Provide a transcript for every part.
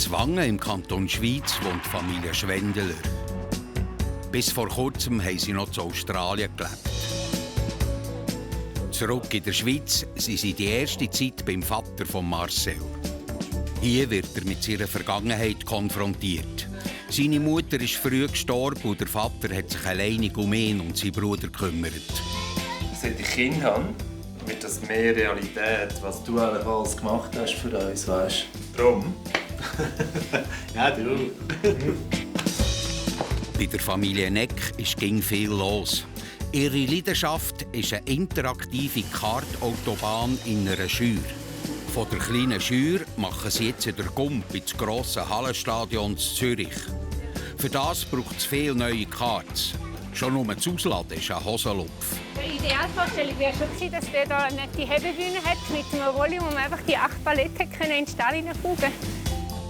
Wangen im Kanton Schweiz wohnt die Familie Schwendeler. Bis vor kurzem haben sie noch zu Australien gelebt. Zurück in der Schweiz sind sie die erste Zeit beim Vater von Marcel. Hier wird er mit seiner Vergangenheit konfrontiert. Seine Mutter ist früh gestorben und der Vater hat sich alleinig um ihn und seinen Bruder gekümmert. Seit ich Kind habe, wird das mehr Realität, was du alles gemacht hast für uns, weißt du? Drum. Ja, du. Bei der Familie Neck ging viel los. Ihre Leidenschaft ist eine interaktive Kartautobahn in einer Schür. Von der kleinen Schür machen sie jetzt den Gump ins grosse Hallenstadion in Zürich. Für das braucht es viele neue Karts. Schon nur das Ausladen ist ein Hosenlupf. Die Idealvorstellung wäre schon gewesen, dass der hier eine nette Hebebühne hat mit einem Rolli, wo man einfach die 8 Paletten in den Stall hineinfugen kann.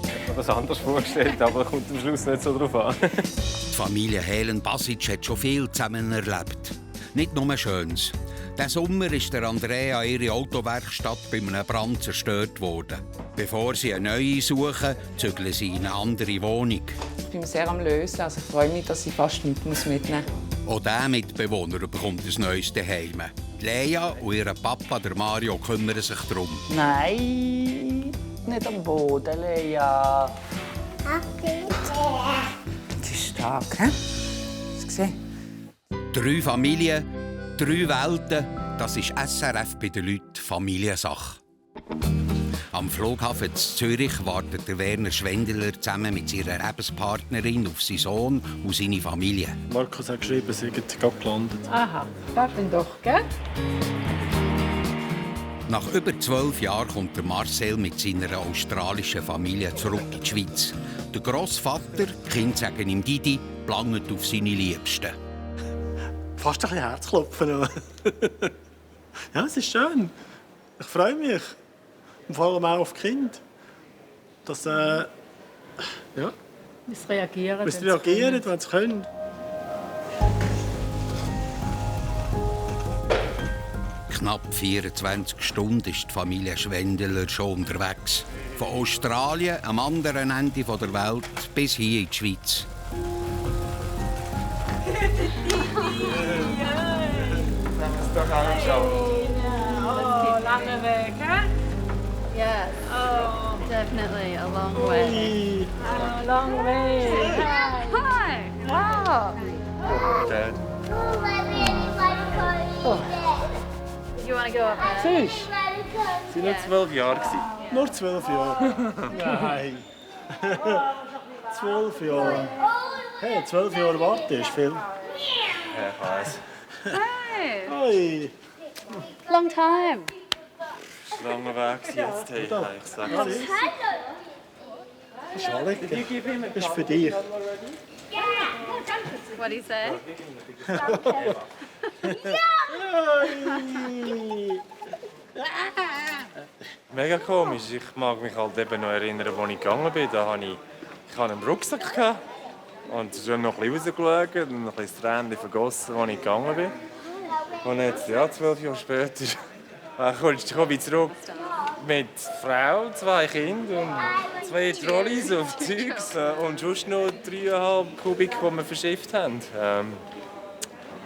Ich habe mir das anders vorgestellt, aber kommt am Schluss nicht so drauf an. Die Familie Helen-Basic hat schon viel zusammen erlebt. Nicht nur Schönes. Diesen Sommer ist der Andrea ihre Autowerkstatt bei einem Brand zerstört worden. Bevor sie eine neue suchen, zügeln sie in eine andere Wohnung. Ich bin sehr am Lösen. Also ich freue mich, dass ich fast nichts mitnehmen muss. Auch dieser Mitbewohner bekommt ein neues Zuhause. Leia und ihr Papa, der Mario, kümmern sich darum. Nein, nicht am Boden, Leia. Sie ist stark, hä? Hast du gesehen? 3 Familien, 3 Welten, das ist SRF bei den Leuten Familiensache. Am Flughafen in Zürich wartet der Werner Schwendeler zusammen mit seiner Lebenspartnerin auf seinen Sohn und seine Familie. Markus hat geschrieben, sie sind gerade gelandet. Aha, das dann doch, gell? Nach über 12 Jahren kommt der Marcel mit seiner australischen Familie zurück in die Schweiz. Der Grossvater, die Kinder sagen ihm Didi, plangt auf seine Liebsten. Fast ein bisschen Herzklopfen. Ja, es ist schön. Ich freue mich. Und vor allem auch auf die Kinder. Dass ja, Dass reagieren, wenn sie können. Knapp 24 Stunden ist die Familie Schwendeler schon unterwegs. Von Australien, am anderen Ende der Welt, bis hier in die Schweiz. Oh, lange Weg, hä? Yes, definitely a long way. Oh, long way. Hi! Wow! Dad. You want to go up there? Siehst Sie waren nur 12 Jahre. du? Nur 12 Jahre. Nein. 12 Jahre. Hey, 12 Jahre warten ist viel. Ja, ich weiss. Hey! Hey. Long time. Es war ein langer Weg jetzt. Hey, ich sage es. Schalek, das ist für dich. What do you say? Mega komisch. Ich mag mich halt eben noch erinnern, als ich gegangen bin. Da hatte ich einen Rucksack und schon noch ein bisschen rausgeschaut und ein bisschen das Tränchen vergossen, als ich gegangen bin. Und jetzt, ja, 12 Jahre später, komme ich zurück mit Frau, 2 Kindern und 2 Trolleys auf Zeugs und sonst noch 3,5 Kubik, die wir verschifft haben.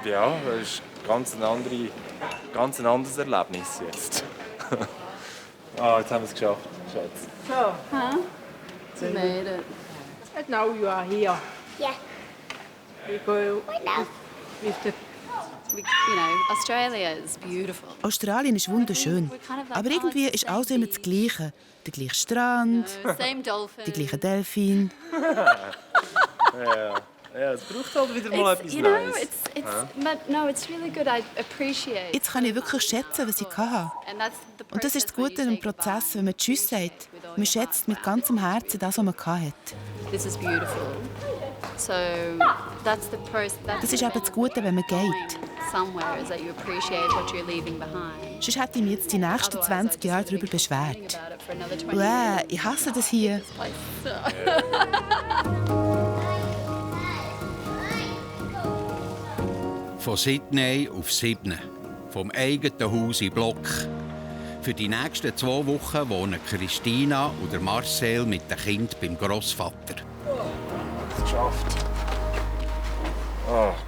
Ja, das ist ganz ein anderes Erlebnis jetzt. Jetzt haben wir es geschafft, Schatz. You made it. And now you are here. Yeah. We go with the Australia is beautiful. Australien ist wunderschön, aber irgendwie ist alles immer das Gleiche. Der gleiche Strand, Same dolphin. die gleichen Delfine. Ja, es braucht halt wieder mal etwas Neues. It's really good. I appreciate. Jetzt kann ich wirklich schätzen, was ich hatte. And that's the Und das ist das process Gute when am you say Prozess, wenn man Tschüss sagt. Man schätzt mit ganzem Herzen das, was man hatte. goodbye. This is beautiful. So that's the process. Das ist eben das Gute, wenn man geht. Somewhere is that you appreciate what you're leaving behind. Sonst hätte ich mich jetzt die nächsten 20 Jahre darüber beschwert. About it for another 20 years. Ich hasse das hier. Von Sydney auf Sydney. Vom eigenen Haus in Block. Für die nächsten 2 Wochen wohnen Christina und der Marcel mit dem Kind beim Grossvater. Geschafft.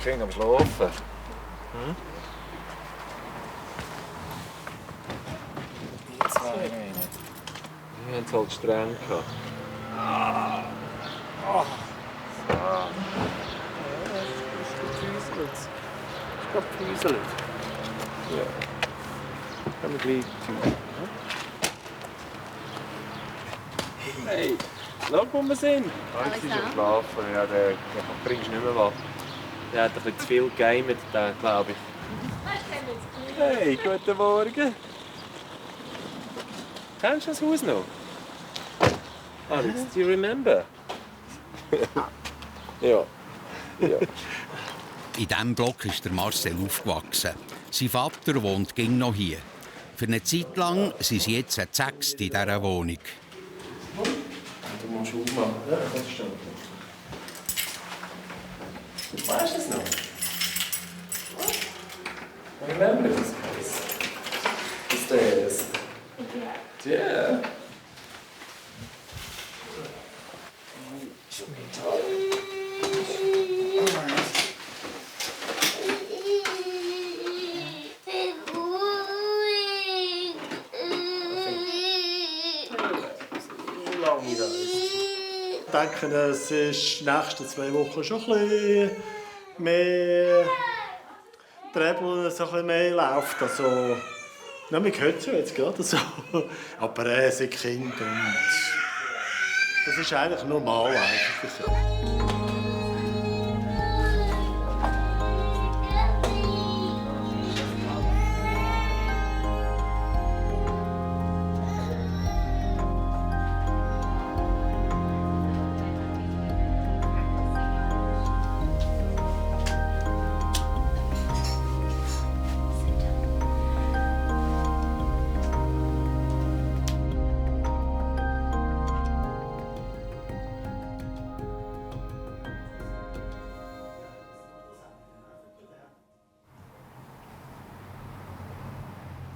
Kind am Schlafen. Die zwei rein. Die haben es halt streng gehabt. Ich glaube, gepüselt. Ja. Können wir gleich tun. Hey, schau, wo wir sind. Alex ist am Schlafen. Ja, der bringst du nicht mehr wach. Der hat ein bisschen zu viel gegamet, glaube ich. Hey, guten Morgen. Kennst du das Haus noch? Alex, do you remember? Ja. In diesem Block ist der Marcel aufgewachsen. Sein Vater wohnt ging noch hier. Für eine Zeit lang sind sie jetzt zu 6 in dieser Wohnung. Du musst aufmachen. Ja, das stimmt. Weißt du es noch? Remember this place? The stairs? Yeah. Ich denke, es ist die nächsten 2 Wochen schon ein bisschen mehr Treble, so ein bisschen mehr läuft. Also, ja, man hört es ja jetzt gerade so. Aber es sind Kinder und das ist eigentlich normal. Eigentlich so.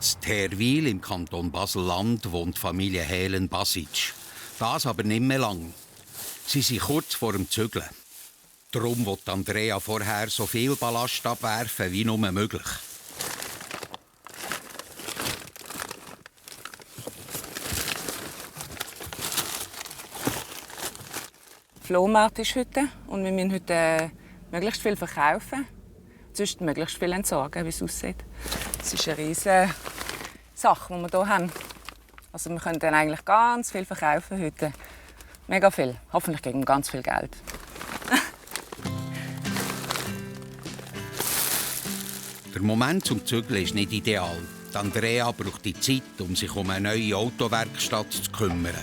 In Therwil im Kanton Basel-Land wohnt die Familie Helen-Basic. Das aber nicht mehr lang. Sie sind kurz vor dem Zügeln. Darum will Andrea vorher so viel Ballast abwerfen wie nur möglich. Flohmarkt ist heute und wir müssen heute möglichst viel verkaufen. Sonst möglichst viel entsorgen, wie es aussieht. Das ist eine riesige Sache, die wir hier haben. Also wir können dann eigentlich ganz viel verkaufen heute. Mega viel. Hoffentlich gegen ganz viel Geld. Der Moment zum Zügeln ist nicht ideal. Die Andrea braucht die Zeit, um sich um eine neue Autowerkstatt zu kümmern.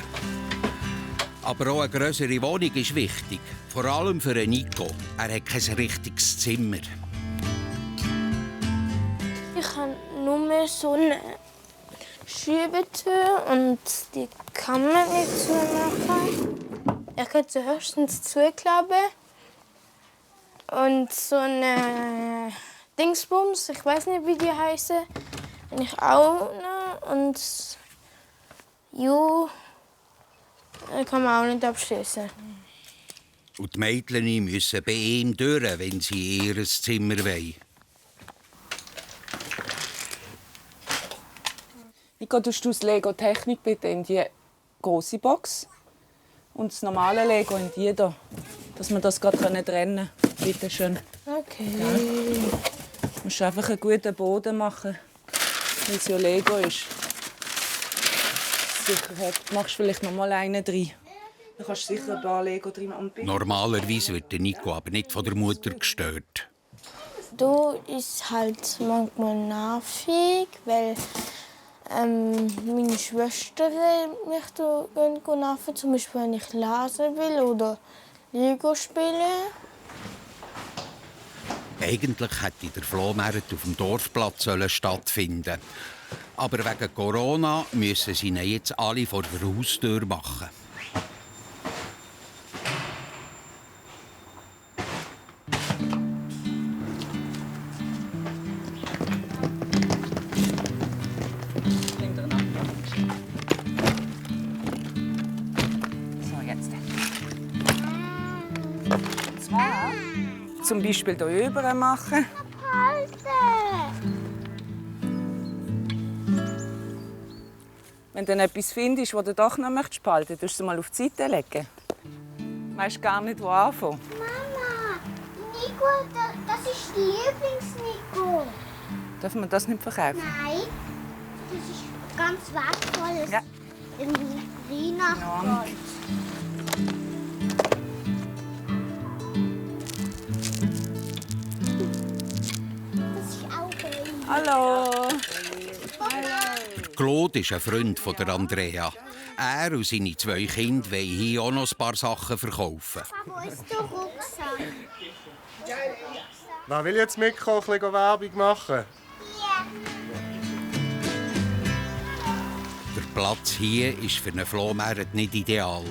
Aber auch eine grössere Wohnung ist wichtig. Vor allem für Nico. Er hat kein richtiges Zimmer. Ich habe nur so eine Schiebetür und die kann man nicht zumachen. Ich kann sie höchstens zuklappen. Und so eine Dingsbums, ich weiß nicht, wie die heißen, habe ich auch noch. Und ja, kann man auch nicht abschließen. Und die Mädchen müssen bei ihm durch, wenn sie in ihr Zimmer wollen. Nico, tust du das Lego Technik bitte in die große Box und das normale Lego in die hier, dass wir das gerade trennen können. Bitte schön. Okay. Ja. Du musst einfach einen guten Boden machen, weil es ja Lego ist. Sicherheit. Du machst vielleicht noch mal einen rein. Dann kannst du sicher ein paar Lego drin machen. Normalerweise wird der Nico aber nicht von der Mutter gestört. Da ist halt manchmal nervig, weil meine Schwestern mich da nerven, zum Beispiel wenn ich lesen will oder Lego spielen. Eigentlich hätte der Flohmarkt auf dem Dorfplatz stattfinden. Aber wegen Corona müssen sie ihn jetzt alle vor der Haustür machen. Zum Beispiel hier rüber machen. Wenn du dann etwas findest, das du doch noch spalten möchtest, tust du es mal auf die Seite legen. Du weißt gar nicht, wo anfangen. Mama, Nico, das ist die Lieblings-Nico. Darf man das nicht verkaufen? Nein, das ist ganz wertvoll. Ja. Im Weihnachtsgold. Das ist auch ein. Hallo. Claude ist ein Freund von der Andrea. Er und seine 2 Kinder wollen hier auch noch ein paar Sachen verkaufen. Wo ist der Rucksack? Wer will jetzt mitkommen, ein bisschen Werbung machen? Der Platz hier ist für einen Flohmarkt nicht ideal.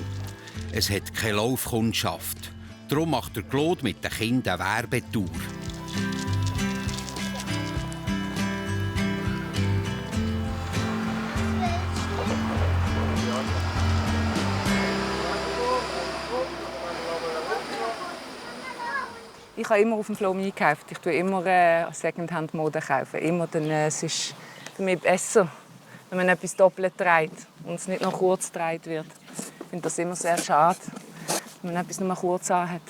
Es hat keine Laufkundschaft. Darum macht der Claude mit den Kindern eine Werbetour. Ich habe immer auf dem Flohmarkt eingekauft. Ich kaufe immer Secondhand-Mode. Immer, denn es ist für mich besser, wenn man etwas doppelt dreht und es nicht noch kurz gedreht wird. Ich finde das immer sehr schade, wenn man etwas nur kurz anhat.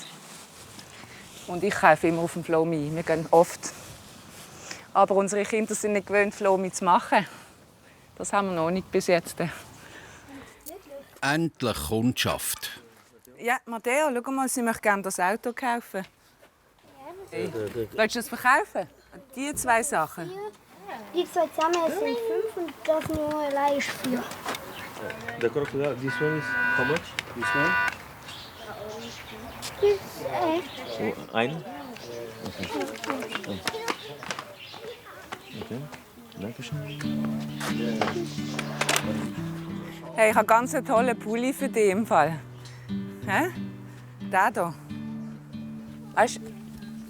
Und ich kaufe immer auf dem Flohmarkt. Wir gehen oft. Aber unsere Kinder sind nicht gewöhnt, Flohmarkt zu machen. Das haben wir noch nicht bis jetzt. Endlich Kundschaft. Ja, Matteo, schau mal, sie möchte gerne das Auto kaufen. Willst du das verkaufen? Die 2 Sachen? Die 2 zusammen sind 5 und das nur allein ist 4. The crocodile, this one is how much? This one? Oh, einen? Okay. Dankeschön. Hey, ich habe ganz einen tollen Pulli für dich im Fall. Hä? Der hier. Weißt du,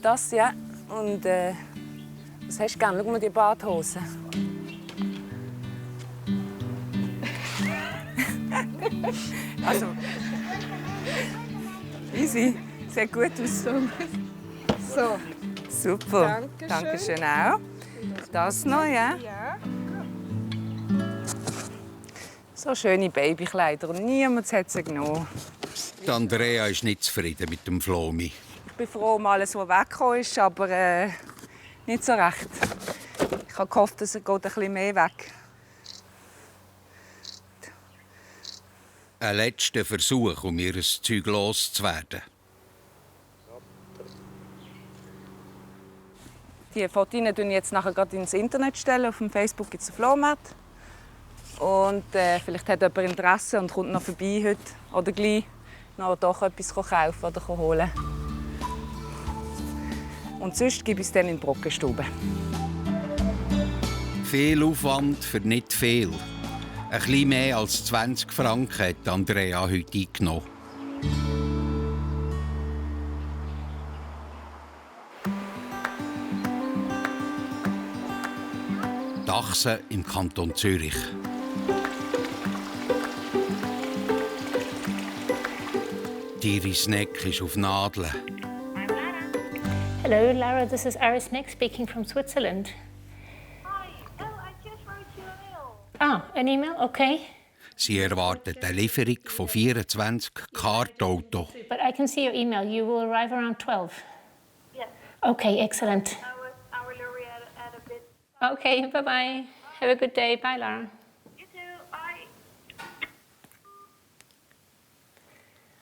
das ja. Und was hast du gerne? Schau mal die Badhose. Also. Easy. Sieht gut aus. So. Super. Dankeschön auch. Das noch, ja? So schöne Babykleider und niemand hat sie genommen. Die Andrea ist nicht zufrieden mit dem Flomi. Ich bin froh, um alles, was weggekommen ist, aber nicht so recht. Ich habe gehofft, dass er geht ein bisschen mehr weg. Ein letzter Versuch, um ihr Zeug loszuwerden. Die Fotos stelle ich jetzt nachher gerade ins Internet. Auf dem Facebook gibt es einen Flohmarkt. Und vielleicht hat jemand Interesse und kommt noch vorbei heute oder gleich noch doch etwas kaufen oder holen. Und sonst gebe ich es dann in die Brockenstube. Viel Aufwand für nicht viel. Ein bisschen mehr als 20 Franken hat Andrea heute eingenommen. Dachsen im Kanton Zürich. Iris Neck ist auf Nadeln. Hello, Lara. This is Iris Neck speaking from Switzerland. Hi. Oh, I just wrote you a mail. Ah, an email? Okay. Sie erwartet eine Lieferung von 24 Kartautos. But I can see your email. You will arrive around 12. Yes. Okay, excellent. I will hurry at a bit. Okay, bye-bye. Have a good day. Bye, Lara. You too. Bye.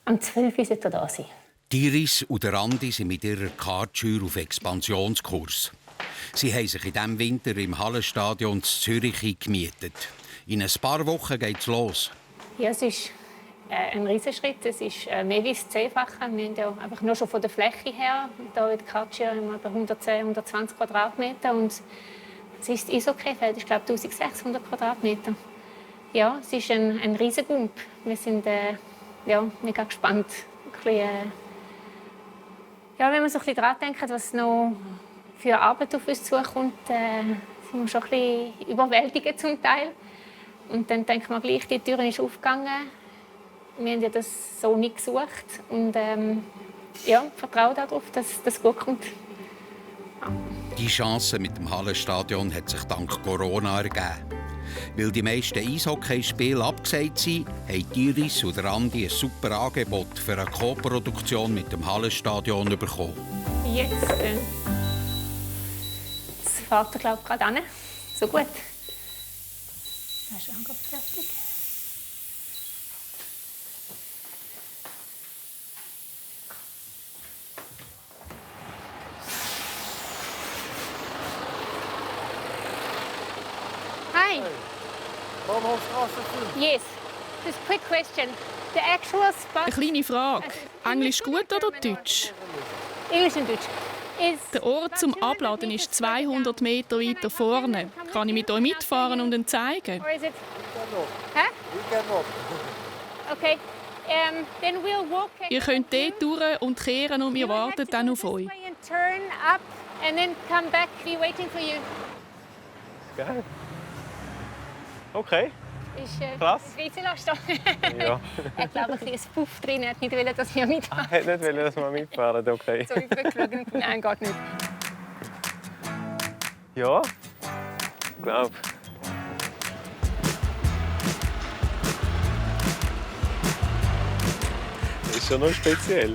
Am 12 Uhr sollte er da sein. Iris und der Andi sind mit ihrer Kartschür auf Expansionskurs. Sie haben sich in diesem Winter im Hallenstadion in Zürich eingemietet. In ein paar Wochen geht's los. Ja, es ist ein Riesenschritt. Es ist mehr als 10-fache. Wir haben ja einfach nur schon von der Fläche her, hier in der Kartschür haben wir etwa 110, 120 Quadratmeter. Und das ist das Eishockeyfeld, ich glaube 1600 Quadratmeter. Ja, es ist ein Riesengump. Wir sind mega gespannt. Ja, wenn man so ein bisschen daran denkt, was noch für Arbeit auf uns zukommt, sind wir schon ein bisschen überwältigt zum Teil. Und dann denkt man gleich, die Tür ist aufgegangen. Wir haben ja das so nicht gesucht. Und ja, vertraue darauf, dass das gut kommt. Die Chance mit dem Hallenstadion hat sich dank Corona ergeben. Weil die meisten Eishockeyspiele abgesagt sind, haben Iris und Andi ein super Angebot für eine Co-Produktion mit dem Hallenstadion bekommen. Jetzt fährt er, glaube ich, gerade an. So gut. Da ist er gerade fertig. Hi. Yes. Just a quick question. The actual spot. Eine kleine Frage. Englisch gut oder Deutsch? Englisch und Deutsch. Der Ort zum Abladen ist 200 Meter weiter vorne. Kann ich mit euch mitfahren und ihn zeigen? Or is it? Huh? Okay. Then we'll walk. Ihr könnt dort durch und kehren und wir warten dann auf euch. Turn up and then come back. Be waiting for you. Geil. Okay. Ist krass. Reiselaster. Ja. Er hat, glaube ich, ein Puff drin. Er hat nicht wollen, dass wir mitfahren. Er hat nicht wollen, dass wir mitfahren, okay. So, ich geschaut. Nein, geht nicht. Ja, ich glaube. Das ist schon noch speziell.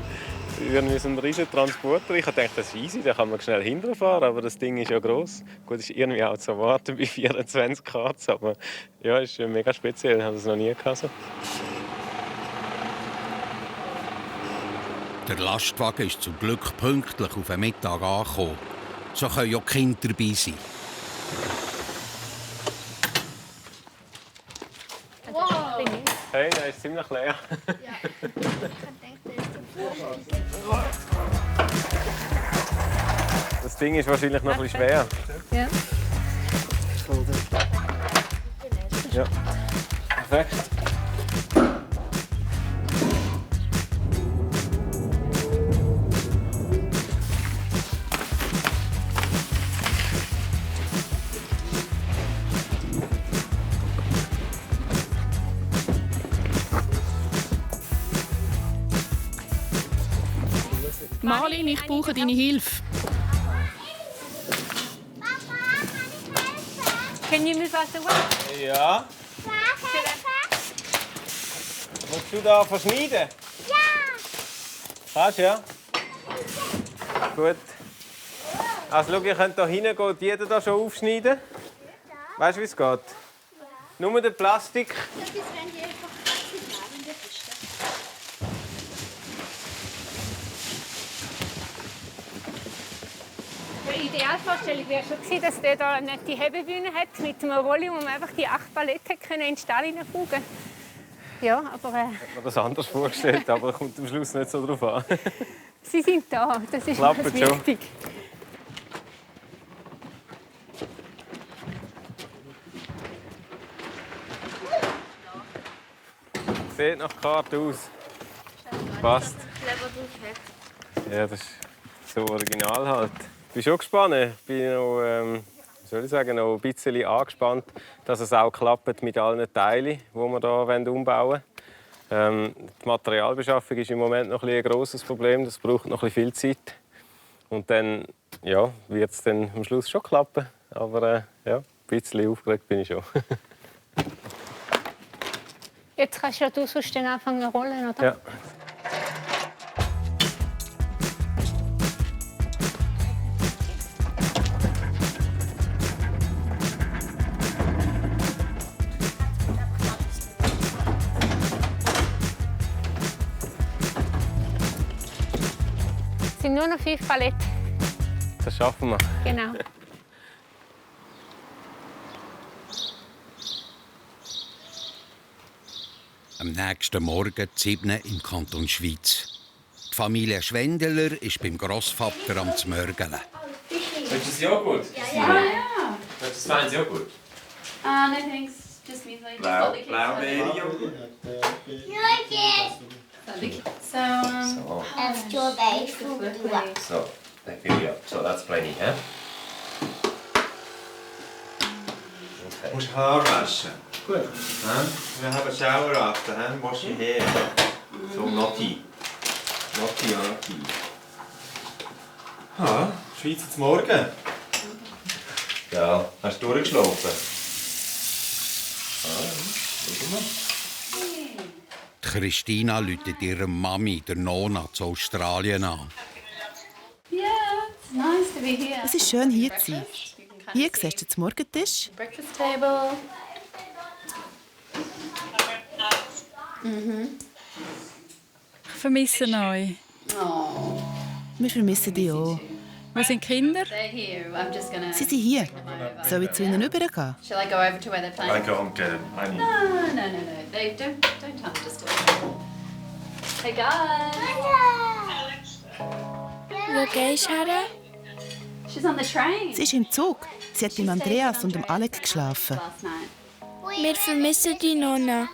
Wir haben so einen riesen Transporter. Ich dachte, das ist easy, da kann man schnell hinterfahren, aber das Ding ist ja gross. Gut, es ist irgendwie auch zu erwarten bei 24 Grad, aber ja, ist mega speziell. Ich habe das noch nie gehabt. So. Der Lastwagen ist zum Glück pünktlich auf den Mittag angekommen. So können auch die Kinder dabei sein. Wow. Hey, der ist ziemlich leer. Das Ding ist wahrscheinlich noch ein bisschen schwer. Ja. Ja. Perfekt. Marlin, ich brauche deine Hilfe. Can you move out the way? Ja. Musst du da verschneiden? Ja. Kannst du, ja? Gut. Also, schau, ihr könnt hier hingehen und jeder da schon aufschneiden. Weißt du, wie es geht? Nur der Plastik. Die Idealvorstellung wäre schon gewesen, dass der da eine nette Hebebühne hat mit einem Rolli, wo man einfach die 8 Paletten in den Stall hineinfugen können. Ja, aber Ich habe mir das anders vorgestellt, aber kommt am Schluss nicht so drauf an. sie sind da, das ist Klappt ganz schon. wichtig. Sieht nach Karte aus. Passt. Ja, das ist so original halt. Ich bin schon gespannt. Ich bin noch, soll ich sagen, noch ein bisschen angespannt, dass es auch klappt mit allen Teilen, die wir hier umbauen wollen. Die Materialbeschaffung ist im Moment noch ein grosses Problem. Das braucht noch ein viel Zeit. Und dann ja, wird es dann am Schluss schon klappen. Aber ja, ein bisschen aufgeregt bin ich schon. Jetzt kannst ja du sonst dann anfangen zu rollen, oder? Ja. Es sind nur noch 5 Paletten. Das schaffen wir. Genau. Am nächsten Morgen 7 im Kanton Schwyz. Die Familie Schwendeler ist beim Grossvater am Zmörgeln. Ist das Joghurt? Ja. Das fein Joghurt? No thanks. Just means like Blaubeere-Joghurt. So, Strawberry fruit. So, thank you. Yeah. So that's plenty, huh? Okay. Musst Haar waschen. Gut. Wir haben Shower after, wash your hair. So naughty. Naki. Ah, Schweizer zum Morgen. Ja, hast du durchgeschlafen? Schau mal. Die Christina läutet ihrer Mami, der Nona, zu Australien an. It's nice to be here. Es ist schön, hier zu sein. Hier siehst du den Morgentisch. Breakfast table. Ich vermisse euch. Oh, Wir vermissen dich auch. Wo sind die Kinder? they're here. I'm just gonna. Sie sind hier. Soll ich zu ihnen rübergehen? Shall I go over to where they're playing? I can't get it. I need. No. They don't tell me to stop. Hey guys. Wo gehst du her? She's on the train. Sie ist im Zug. Sie hat im Andreas und im Alec geschlafen. Last night. Wir vermissen die Nonna.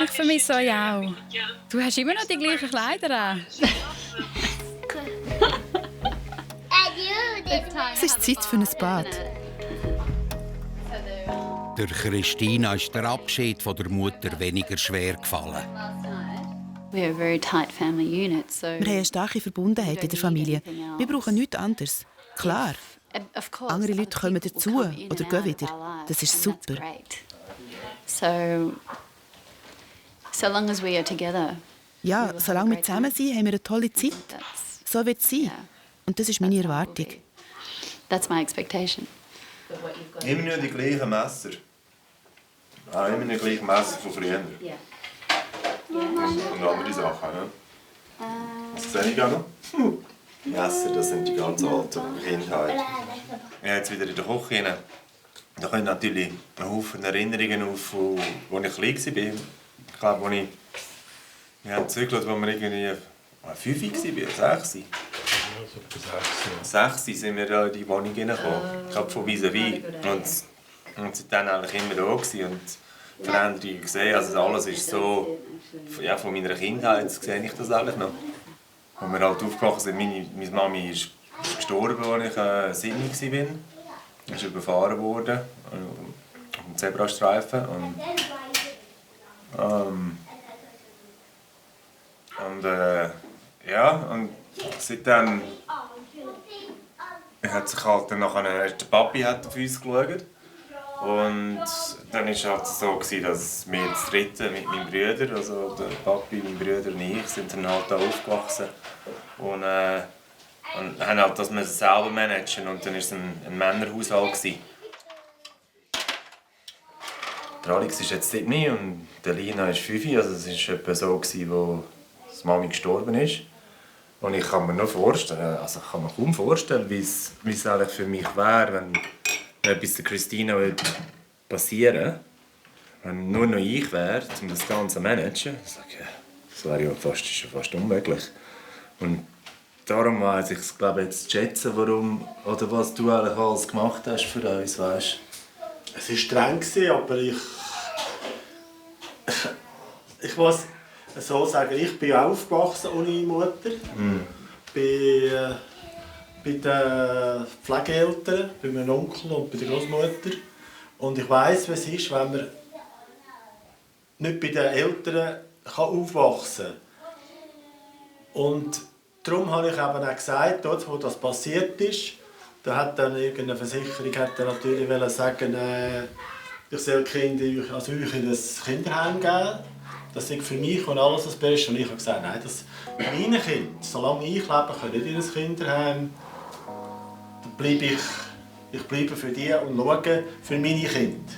Ich vermisse euch auch. Du hast immer noch die gleichen Kleider an. Es ist Zeit für ein Bad. Der Christina ist der Abschied von der Mutter weniger schwer gefallen. We are a very tight family unit, so. Wir haben eine starke Verbundenheit in der Familie. Wir brauchen nichts anderes. Klar, Of course, andere Leute kommen people dazu come in oder and gehen out of wieder. our lives, Das ist and that's super. great. So long as we are together. Ja, solange wir zusammen sind, haben wir eine tolle Zeit. So wird es sein. Und das ist meine Erwartung. That's my expectation. Immer nur die gleichen Messer. Ah, immer die gleichen Messer von früher. Und andere Sachen, ja. Das sehe ich auch noch. Messer, das sind die ganz alten von der Kindheit. Ja, jetzt wieder in der Küche rein. Da kommen natürlich einen Haufen Erinnerungen auf, als ich klein war. Ich glaube, als wir haben gezügelt, als wir irgendwie 5 waren, 6. 6 sind wir da in die Wohnung hineingekommen. Ich habe von vis-à-vis. Und seitdem eigentlich immer da gewesen und Veränderungen gesehen. Also alles ist so, ja, von meiner Kindheit sehe ich das eigentlich noch. Als wir halt aufgewachsen sind, meine Mami ist gestorben, als ich 7 war. Sie ist überfahren worden auf dem Zebrastreifen. Und seitdem hat sich halt dann nachher, der Papi hat auf uns geschaut. Und dann war es halt so, dass wir zu dritten mit meinem Bruder, also der Papi, mein Bruder und ich, sind dann halt da aufgewachsen. Und haben halt das müssen selber managen und dann war es ein Männerhaushalt. Der Alex ist jetzt 7 und der Lina ist 5, also es war etwa so, als die Mami gestorben ist. Und ich kann mir nur vorstellen, also ich kann mir kaum vorstellen, wie es eigentlich für mich wäre, wenn etwas der Christina passieren würde, wenn nur noch ich wäre, um das Ganze zu managen. Das wäre ja fast unmöglich. Und darum weiss ich es, glaube ich, jetzt zu schätzen, warum oder was du eigentlich alles gemacht hast für uns, weißt? Es war streng, aber ich muss so sagen, ich bin aufgewachsen ohne Mutter. Bei den Pflegeeltern, bei meinem Onkel und bei der Großmutter. Und ich weiss, wie es ist, wenn man nicht bei den Eltern aufwachsen kann. Und darum habe ich eben auch gesagt, dort, wo das passiert ist, da hat dann irgendeine Versicherung hat dann natürlich sagen, ich soll Kinder in ein Kinderheim geben. Das ist für mich und alles das Beste. Und ich habe gesagt, nein, das meine Kinder, solange ich lebe, können nicht in ein Kinderheim. Dann bleibe ich bleibe für die und schaue für meine Kinder.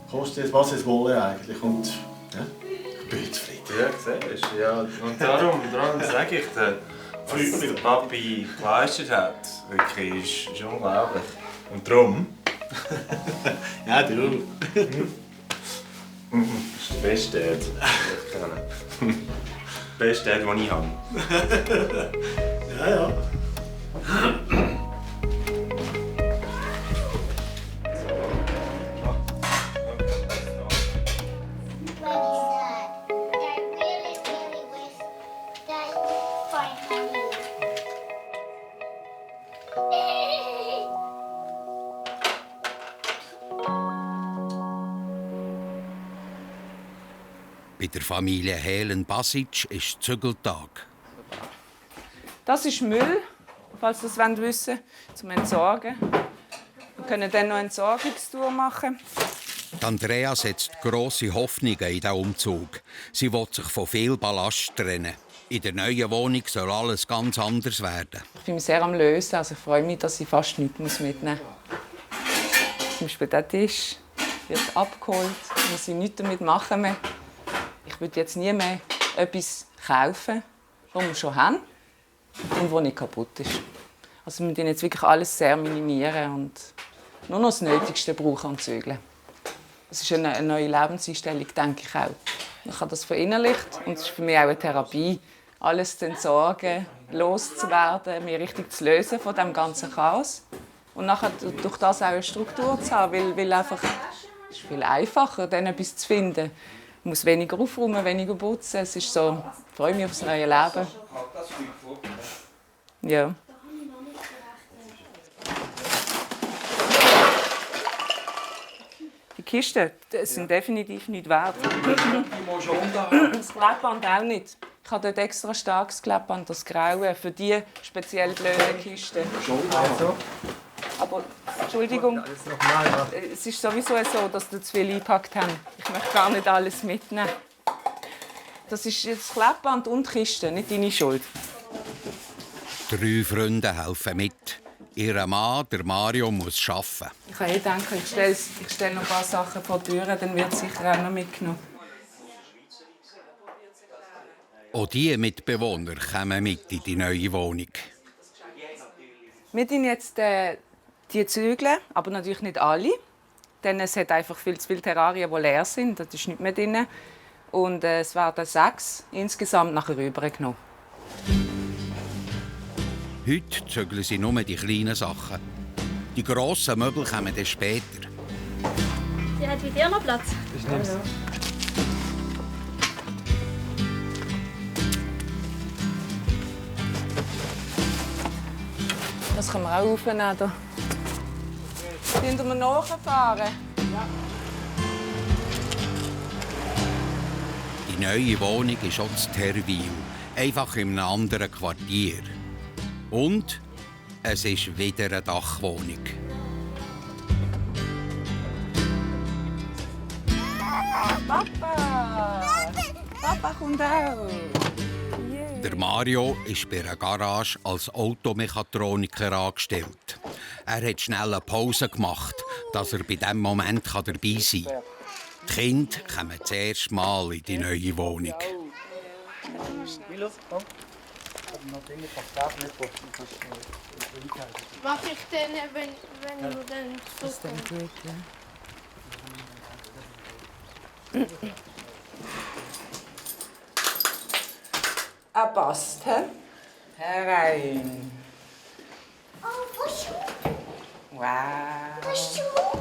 Kostet es, was es wolle eigentlich. Und ja, ich bin zufrieden. Ja, siehst du. Ja. Und darum sage ich dir, was der Papi geleistet hat, wirklich, ist unglaublich. Und darum... Ja, du. Das ist der beste Dad, den ich kenne. Der beste Dad, den ich habe. Ja, ja. Bei der Familie Helen-Basic ist Zügeltag. Das ist Müll, falls ihr das wissen wollt, zum Entsorgen. Wir können dann noch eine Entsorgungstour machen. Andrea setzt grosse Hoffnungen in diesen Umzug. Sie will sich von viel Ballast trennen. In der neuen Wohnung soll alles ganz anders werden. Ich bin mich sehr am Lösen. Also ich freue mich, dass ich fast nichts mitnehmen muss. Zum Beispiel der Tisch wird abgeholt. Ich muss nichts damit machen mehr. Ich würde jetzt nie mehr etwas kaufen, das wir schon haben und das nicht kaputt ist. Also wir müssen jetzt wirklich alles sehr minimieren und nur noch das Nötigste brauchen und zügeln. Es ist eine neue Lebenseinstellung, denke ich auch. Ich habe das verinnerlicht und es ist für mich auch eine Therapie, alles zu entsorgen, loszuwerden, mich richtig zu lösen von dem ganzen Chaos. Und nachher durch das auch eine Struktur zu haben, weil einfach, es ist viel einfacher, dann etwas zu finden. Ich muss weniger aufräumen, weniger putzen. Es ist so, ich freue mich auf das neue Leben. Ja. Die Kisten sind definitiv nicht wert. Das Klebband auch nicht. Ich habe dort extra starkes Klebband, das Graue, für die speziell blöden Kisten. Aber, Entschuldigung, es ist sowieso so, dass wir zu viel eingepackt haben. Ich möchte gar nicht alles mitnehmen. Das ist jetzt Klebband und Kiste, nicht deine Schuld. 3 Freunde helfen mit. Ihr Mann, der Mario, muss arbeiten. Ich kann denken, ich stelle noch ein paar Sachen vor die Tür, dann wird es sicher auch noch mitgenommen. Auch die Mitbewohner kommen mit in die neue Wohnung. Wir tun jetzt die Zügel, aber natürlich nicht alle. Denn es hat einfach viel zu viele Terrarien, die leer sind. Da ist nichts mehr drin. Und es werden 6 insgesamt nachher rübergenommen. Heute zügeln sie nur die kleinen Sachen. Die grossen Möbel kommen dann später. Die hat wie dir noch Platz. Ich nehm's. Das können wir auch aufnehmen. Können wir nachfahren? Ja. Die neue Wohnung ist auch in Terwil, einfach in einem anderen Quartier. Und es ist wieder eine Dachwohnung. Papa! Papa kommt auch! Yeah. Der Mario ist bei einer Garage als Automechatroniker angestellt. Er hat schnell eine Pause gemacht, dass er bei diesem Moment dabei sein kann. Die Kinder kommen das erste Mal in die neue Wohnung. Was ich denn, wenn du dann zurückkommst? Passt, hä? Herein. Oh, wo Schuhe? Wow. Wo Schuhe?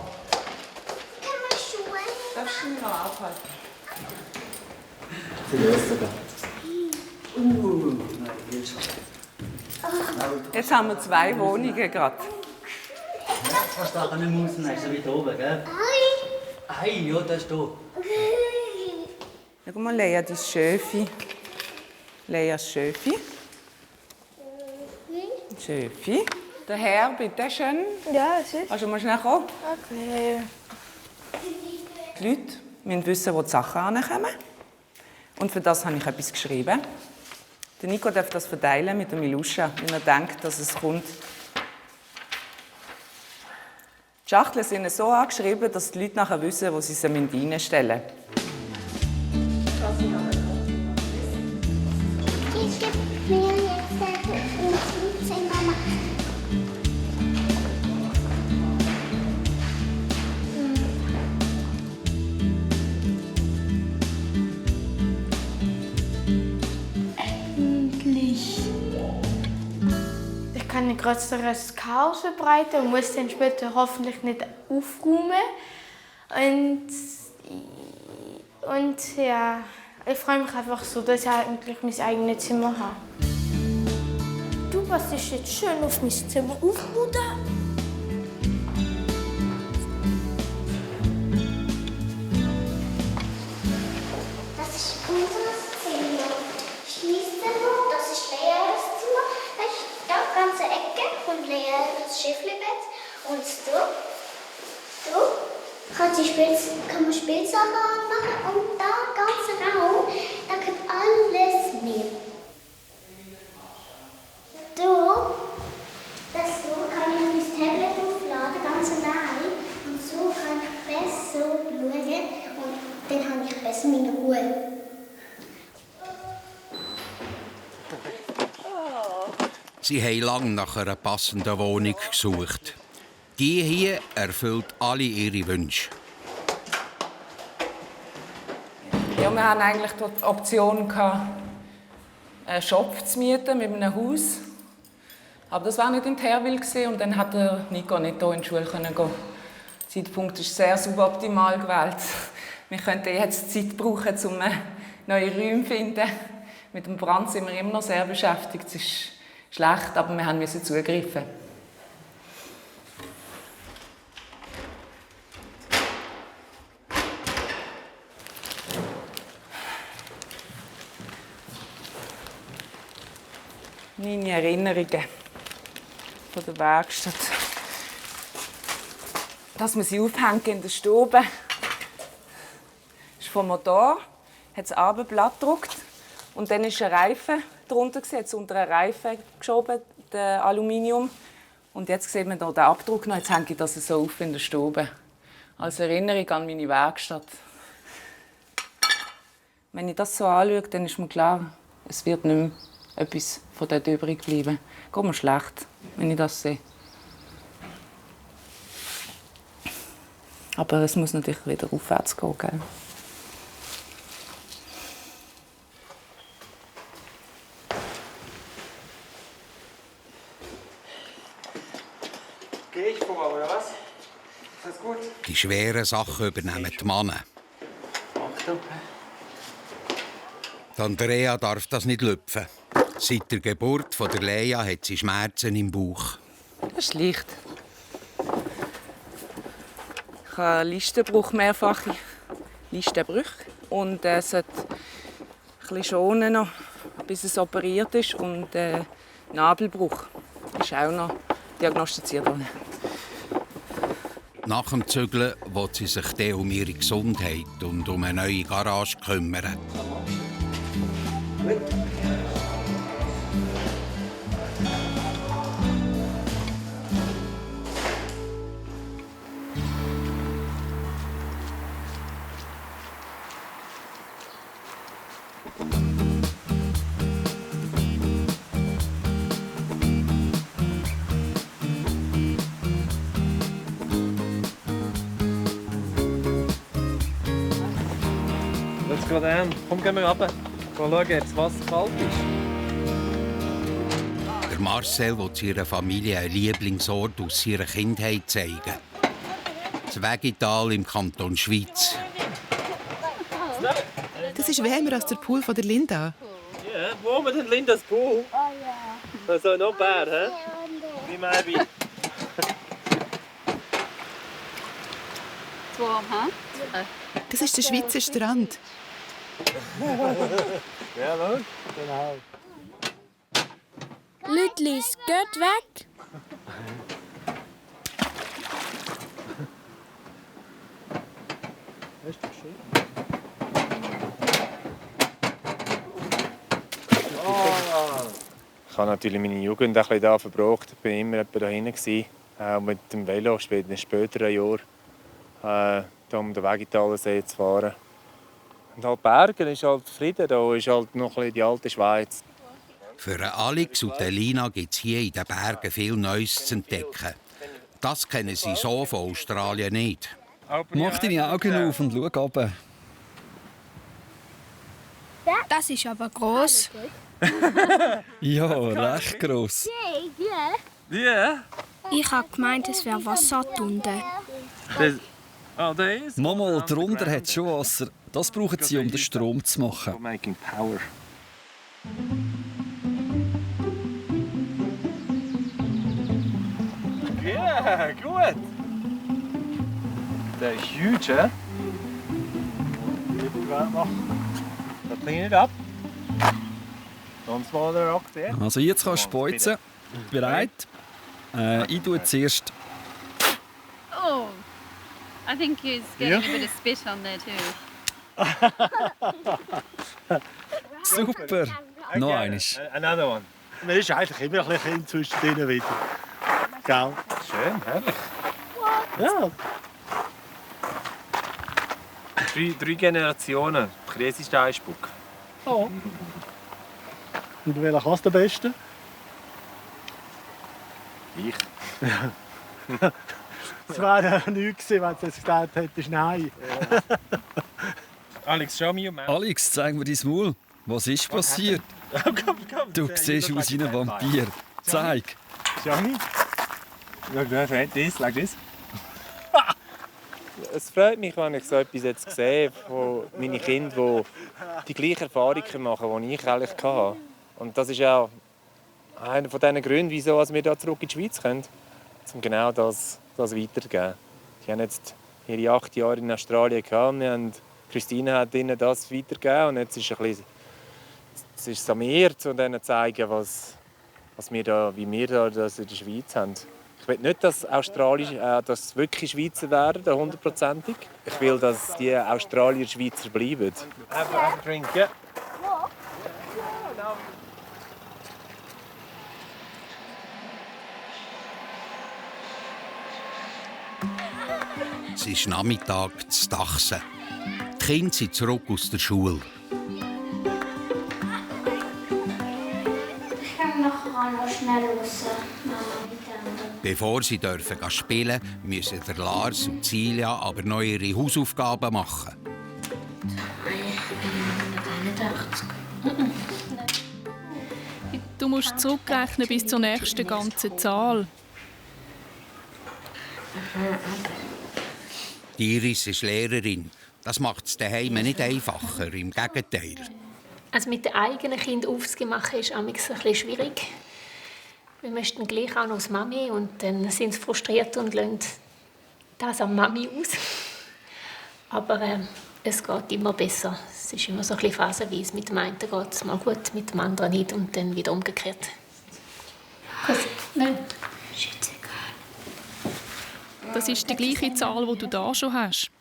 Kann man Schuhe? Darfst du mich noch abhalten? Jetzt haben wir 2 Wohnungen gerade. Fast da kann ich muss, nein, so weit oben, gell? Ei, ja, das ist da. Schau mal, Lea, dein Schöfi. Leas Schöfi. Schöfi. Der Herr, bitte schön. Ja, es ist. Kannst du mal schnell kommen? Okay. Die Leute müssen wissen, wo die Sachen ankommen. Und für das habe ich etwas geschrieben. Der Nico darf das verteilen mit der Milusha, wenn er denkt, dass es kommt. Die Schachteln sind so angeschrieben, dass die Leute nachher wissen, wo sie sie reinstellen müssen. Ich gebe mir jetzt ein Zimmer machen. Endlich. Ich kann ein größeres Chaos verbreiten und muss dann später hoffentlich nicht aufräumen. Und ja, ich freue mich einfach so, dass ich endlich mein eigenes Zimmer habe. Du passt jetzt schön auf mein Zimmer auf, Bruder. Das ist ist unser Zimmer. Schließzimmer, das ist Leas Zimmer. Das ist da ganze Ecke und Leas Schäflebett. Und da kann man Spielsachen anmachen und da ganze Raum, da geht alles mit. So kann ich mein Tablet aufladen, ganz allein. Und so kann ich besser schauen und dann habe ich besser meine Ruhe. Sie haben lange nach einer passenden Wohnung gesucht. Die hier erfüllt alle ihre Wünsche. Ja, wir hatten eigentlich die Option, einen Shop zu mieten mit einem Haus. Aber das war nicht in Terwil und dann konnte Nico nicht hier in die Schule gehen. Der Zeitpunkt ist sehr suboptimal gewählt. Wir könnten jetzt Zeit brauchen, um neue Räume zu finden. Mit dem Brand sind wir immer noch sehr beschäftigt. Es ist schlecht, aber wir mussten zugreifen. Meine Erinnerungen von der Werkstatt. Dass wir sie aufhängen in der Stube. Das ist vom Motor, hat das Abendblatt gedruckt und dann ist ein Reifen drunter gesetzt, unter einen Reifen geschoben, der Aluminium. Und jetzt sieht man hier den Abdruck noch, jetzt hänge ich das so auf in der Stube. Als Erinnerung an meine Werkstatt. Wenn ich das so anschaue, dann ist mir klar, es wird nicht mehr etwas von dort übrig bleiben. Geht mir schlecht, wenn ich das sehe. Aber es muss natürlich wieder aufwärts gehen, gell? Gehe ich vor, oder was? Ist das gut? Die schweren Sachen übernehmen die Männer. Achtung. Die Andrea darf das nicht lüpfen. Seit der Geburt von der Lea hat sie Schmerzen im Bauch. Das ist leicht. Ich habe Listenbruch, mehrfache Listenbrüche. Und es sollte ein bisschen schonen noch, bis es operiert ist. Und Nabelbruch ist auch noch diagnostiziert worden. Nach dem Zügeln will sie sich dann um ihre Gesundheit und um eine neue Garage kümmern. Jetzt gerade an. Komm, gehen wir runter. Mal schauen, ob das Wasser kalt ist. Der Marcel will seiner Familie einen Lieblingsort aus seiner Kindheit zeigen. Das Wegital im Kanton Schwyz. Das ist wärmer als der Pool von der Linda. Ja, wo wir denn Lindas Pool? Also noch Bär, hä? Wie Maybe. Zu warm, hä? Das ist der Schweizer Strand. Ja, los. Genau. Lütlis, geht weg! Das ist doch schön. Ich habe natürlich meine Jugend ein bisschen da verbracht. Ich war immer da hinten. Auch mit dem Velo in späteren Jahren. Um den Wegitalensee zu fahren. Und halt Bergen ist halt Frieden, da ist halt noch ein bisschen die alte Schweiz. Für Alex und Elina gibt es hier in den Bergen viel Neues zu entdecken. Das kennen sie so von Australien nicht. Mach deine Augen auf und schau runter. Das ist aber gross. Ja, recht gross. Ja? Ich habe gemeint, es wäre Wasser drunter. Mama, darunter hat es schon Wasser. Das brauchen sie, um den Strom zu machen. Ja, gut. Der ist huge, hä? clean it up. Don't swallow the rock there. Also jetzt kannst du speuzen. Bereit? Ich tue zuerst. Oh, I think he's getting a bit of spit on there too. Super. Noch eines. Another one. Man ist eigentlich immer ein bisschen zwischen denen wieder. Gell? Schön, herrlich. Ja. Drei Generationen. Chinesischer Eispuck. Oh. Und welcher kannst du am besten? Ich. Es wäre nichts gewesen, wenn du jetzt gesagt hättest, nein. Alex, show me your mouth. Alex, zeig mir dein Maul. Was ist passiert? Komm. Du siehst aus wie ein Vampir. Zeig. Show me. Look, like this. Es freut mich, wenn ich so etwas jetzt sehe von meinen Kindern, die die gleichen Erfahrungen machen, die ich eigentlich hatte. Und das ist auch einer von diesen Gründen, wieso wir hier zurück in die Schweiz kommen, um genau das weiterzugeben. Die haben jetzt ihre 8 Jahre in Australien gehabt. Christine hat ihnen das weitergegeben. Und jetzt ist es an mir, um ihnen zu zeigen, wie wir das in der Schweiz haben. Ich will nicht, dass dass wirklich Schweizer werden, 100%. Ich will, dass die Australier Schweizer bleiben. Have a drink, yeah. Es ist Nachmittag zu Dachsen. Die Kinder sind zurück aus der Schule. Ich kann nachher noch schnell raus. Bevor sie spielen dürfen, müssen der Lars und Silja aber noch ihre Hausaufgaben machen. Du musst zurückrechnen bis zur nächsten ganzen Zahl. Die Iris ist Lehrerin. Das macht es daheim nicht einfacher, im Gegenteil. Also mit den eigenen Kindern aufzumachen ist manchmal ein bisschen schwierig. Wir möchten gleich auch noch als Mami und dann sind sie frustriert und lassen das an Mami aus. Aber es geht immer besser. Es ist immer so ein bisschen phasenweise. Mit dem einen geht es mal gut, mit dem anderen nicht und dann wieder umgekehrt. Nein. Das ist die gleiche Zahl, die du da schon hast.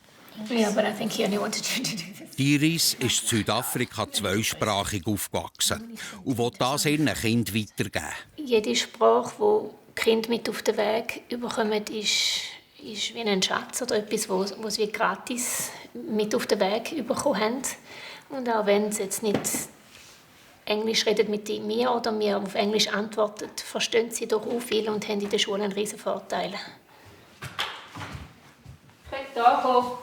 Ja, aber I think he only wanted to do this. Iris ist in Südafrika zweisprachig aufgewachsen und will das ihren Kindern weitergeben. Jede Sprache, die die Kinder mit auf den Weg bekommen, ist wie ein Schatz oder etwas, was sie gratis mit auf den Weg bekommen haben. Und auch wenn sie jetzt nicht Englisch reden mit mir oder mir auf Englisch antworten, verstehen sie doch auch viel und haben in der Schule einen riesen Vorteil. Könnt ihr da kommen?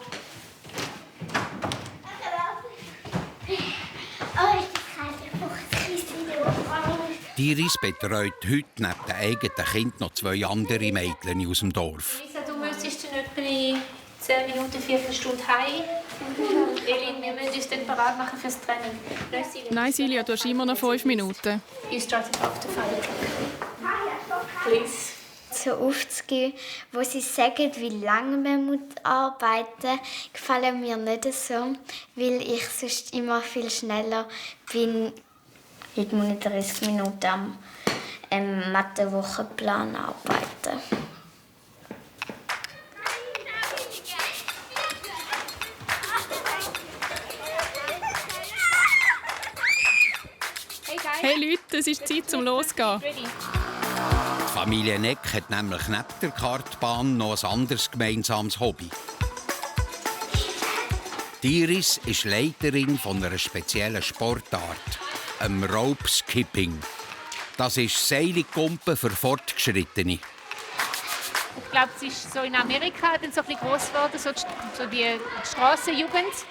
Die Iris betreut heute neben den eigenen Kindern noch 2 andere Mädchen aus dem Dorf. Lisa, du müsstest in etwa 10 Minuten, 4 Stunden heim. Und Elin, wir müssen uns dann bereit machen fürs Training. Nein, Silja, du hast immer noch 5 Minuten. You started after 5 o'clock. Please. So aufzugehen, wo sie sagen, wie lange man arbeiten muss, gefallen mir nicht so, weil ich sonst immer viel schneller bin. Heute muss ich 30 Minuten am Mathe-Wochenplan arbeiten. Hey Leute, es ist Zeit zum Losgehen. Die Familie Neck hat nämlich neben der Kartbahn noch ein anderes gemeinsames Hobby. Die Iris ist Leiterin von einer speziellen Sportart, dem Rope Skipping. Das ist Seilkumpen für Fortgeschrittene. Ich glaube, es ist so in Amerika dann so ein bisschen gross geworden, so die Strassenjugend.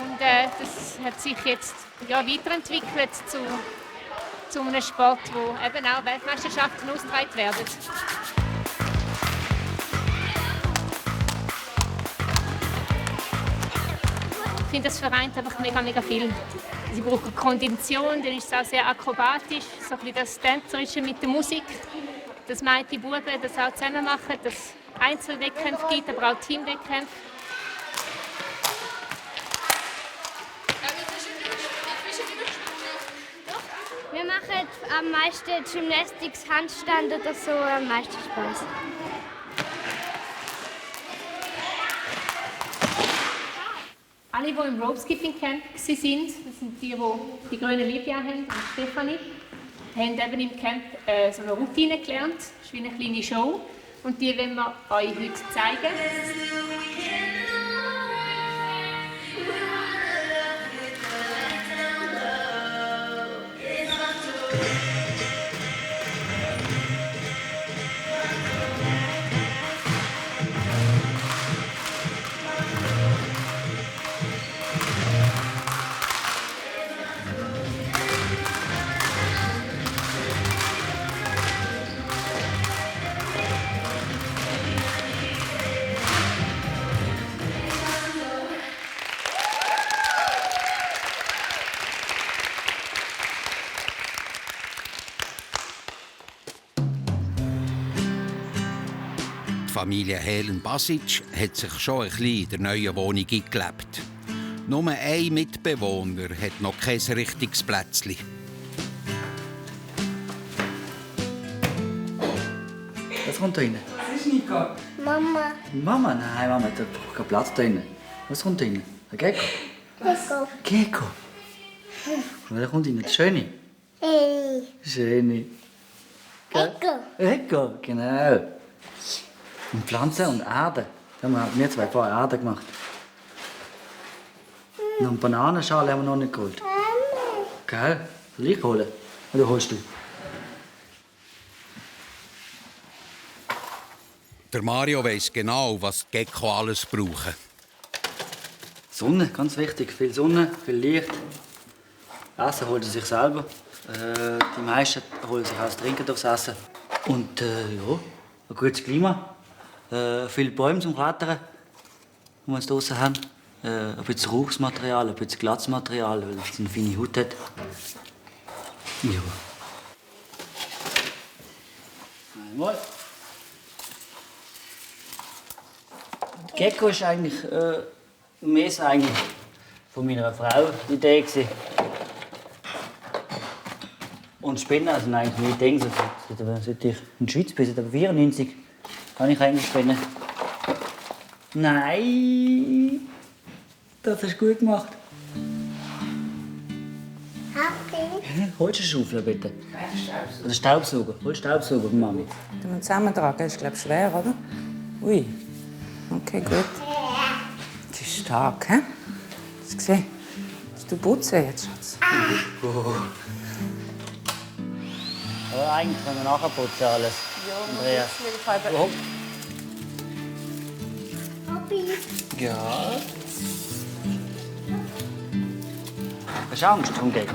Und das hat sich jetzt weiterentwickelt zu einem Sport, wo eben auch Weltmeisterschaften ausgetragen werden. Ich finde, das vereint einfach mega viel. Sie brauchen Kondition, dann ist es auch sehr akrobatisch, so ein bisschen das Tänzerische mit der Musik. Das meint die Buben, das auch zusammen machen, dass es Einzelwettkämpfe gibt, aber auch Teamwettkämpfe. machen am meisten Gymnastics, Handstand oder so am meisten Spaß. Alle, die im Rope Skipping Camp waren, das sind die grüne Livia haben und Stefanie, haben eben im Camp so eine Routine gelernt. Das ist wie eine kleine Show. Und die wollen wir euch heute zeigen. Die Familie Helen-Basic hat sich schon ein bisschen in der neuen Wohnung eingelebt. Nur ein Mitbewohner hat noch kein richtiges Plätzchen. Was kommt da rein? Was ist Nico? Mama. Mama? Nein, Mama, da braucht keinen Platz da rein. Was kommt da rein? Ein Gecko? Gecko. Gecko? Wer kommt rein? Das Schöne? Hey. Schöne. Gecko. Gecko, genau. Und Pflanzen und Erde. Da haben wir 2 Paar Erde gemacht. Noch eine Bananenschale haben wir noch nicht geholt. Gell? Soll ich holen? Oder holst du? Der Mario weiss genau, was die Gecko alles brauchen. Sonne, ganz wichtig. Viel Sonne, viel Licht. Essen holen sie sich selber. Die meisten holen sich auch das Trinken durchs Essen. Und ja, ein gutes Klima. Viele Bäume zum Klettern, die wir draußen haben. Ein bisschen Rauchsmaterial, ein bisschen Glatzmaterial, weil es eine feine Haut hat. Ja. Einmal. Die Gecko ist eigentlich mehr eigentlich von meiner Frau die Idee gewesen. Und Spinnen, also eigentlich mehr Dinge. Seit ich in der Schweiz bin, seit 1994, kann ich eigentlich spinnen. Nein, das hast du gut gemacht. Happy. Holst du eine Schaufel, bitte? Oder Staubsauger. Holst Staubsauger, Mami. Den wir zusammentragen, das ist, glaube ich, schwer, oder? Ui. Okay, gut. Das ist stark, hä? Hast du gesehen? Du putzen jetzt, Schatz. Oh. Aber eigentlich können wir nachher putzen alles. Ja, Andrea. Papi. Ja. Hast du Angst vom Gecko?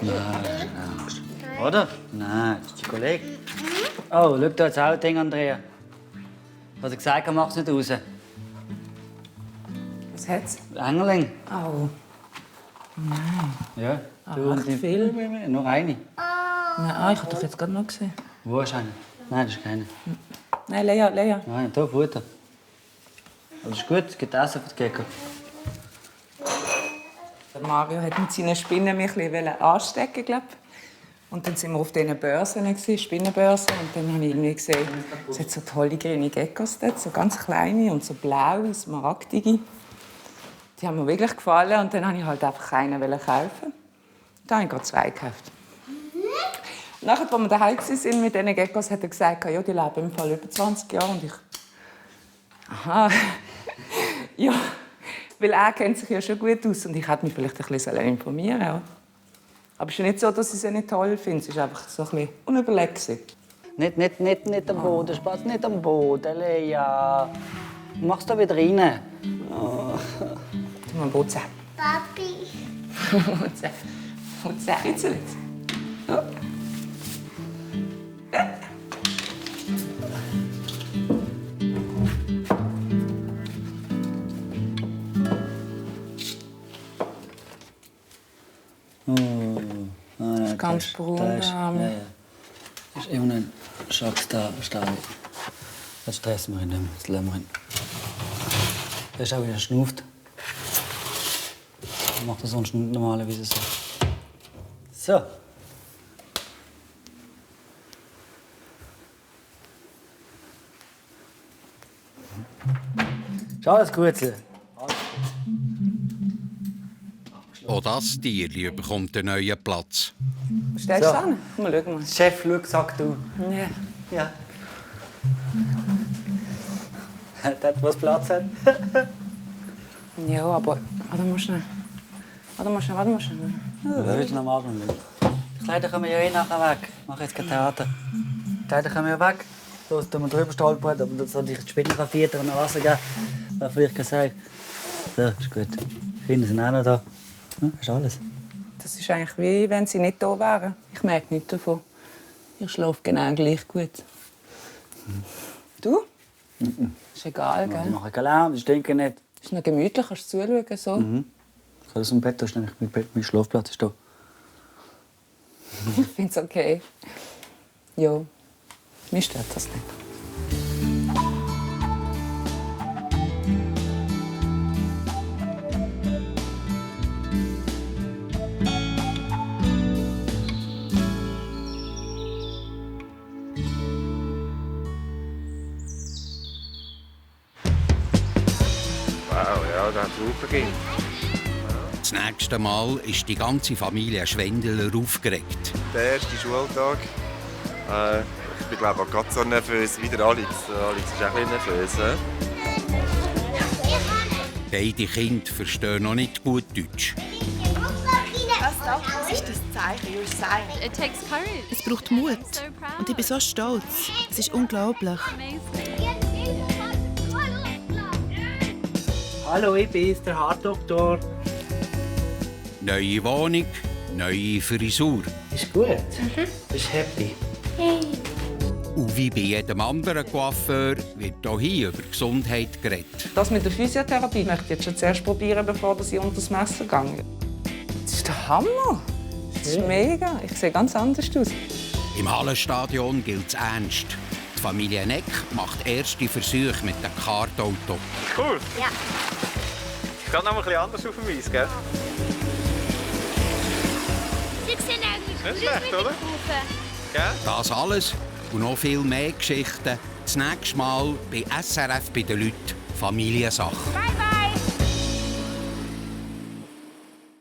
Nein, keine Angst. Oder? Nein, das ist dein Kollege. Oh, schau da das Auto, Andrea. Hat er gesagt, er macht es nicht raus. Was hat's? Engerling. Au. Nein. Ja. Ach, Du echt viel? Noch eine. Nein, ich habe doch jetzt gerade noch gesehen. Wo ist eine? Nein, das ist keine. Nein, Lea. Nein, da, Futter. Aber das ist gut, es gibt Essen für die Gecko. Der Mario hat mit seinen Spinnen mich ein bisschen anstecken, glaube ich. Und dann sind wir auf diesen Börsen, Spinnenbörsen. Und dann habe ich irgendwie gesehen, es hat so tolle grüne Geckos dort, so ganz kleine und so blaue, smaragdige. Die haben mir wirklich gefallen und dann wollte ich halt einfach einen kaufen. Da habe ich gerade 2 gekauft. Und nachher, als wir daheim waren mit diesen Geckos, hat er gesagt, ja, die leben im Fall über 20 Jahre. Und ich... Aha. Ja, weil er kennt sich ja schon gut aus und ich hätte mich vielleicht ein bisschen informieren sollen. Aber es ist ja nicht so, dass ich sie nicht toll finde. Es war einfach so ein bisschen unüberlegt. Nicht am Boden, Spaß, nicht am Boden, Lea. Mach's da wieder rein. Oh. Tu mal putzen. Papi. Putzen. Jetzt. Ja. Das ist ganz braun. Das ist immer ein Schatz da. Das stressen wir ihn nicht mehr. Das lassen wir ihn. Der ist auch wieder schnauft. Macht er sonst normalerweise so. So. Ist alles gut. Auch das Tier bekommt einen neuen Platz. Stellst du es an? Mal schauen. Chef, schau, sag du. Ja. Ja. Dort, wo es Platz hat. Ja, aber... Warte mal schnell. Ja, heute noch am Abend. Die Kleider kommen ja eh nachher weg. Ich mache jetzt kein Theater. Die Kleider kommen ja weg. So, tun wir drüber stolpern, aber dann soll ich die Spinner rafieren und noch Wasser geben. Wäre vielleicht gesagt. So, ist gut. Die Kinder sind auch noch da. Ja, ist alles. Das ist eigentlich wie wenn sie nicht da wären. Ich merke nichts davon. Ich schlafe genau gleich gut. Du? Ist egal, gell? Ich mache keinen Lärm, ich denke nicht. Ist noch gemütlich, kannst du zuschauen. So. Ich kann aus dem Bett, da ist nämlich mein Schlafplatz. Ist da. Ich finde es okay. Ja, mir stört das nicht. Wow, ja, da hat es aufgegeben. Das nächste Mal ist die ganze Familie Schwendeler aufgeregt. Der erste Schultag. Ich bin glaube ich gerade so nervös wie der Alex. Alex ist auch ein bisschen nervös. Beide Kinder verstehen noch nicht gut Deutsch. Was ist das Zeichen? You're silent. It takes courage. Es braucht Mut. Und ich bin so stolz. Es ist unglaublich. Hallo, ich bin's, der Haardoktor. Neue Wohnung, neue Frisur. Ist gut. Bist happy? Und wie bei jedem anderen Coiffeur wird auch hier über Gesundheit geredet. Das mit der Physiotherapie möchte ich jetzt schon zuerst probieren, bevor ich unter das Messer gehe. Das ist der Hammer. Das ist mega. Ich sehe ganz anders aus. Im Hallenstadion gilt es ernst. Die Familie Neck macht erste Versuche mit dem Kartauto. Cool. Ja. Ich kann noch ein bisschen anders auf dem Eis, gell? Sie sehen eigentlich Nicht schlecht, oder? Gell? Das alles und noch viel mehr Geschichten das nächste Mal bei SRF bei den Leuten Familiensache. Bye, bye.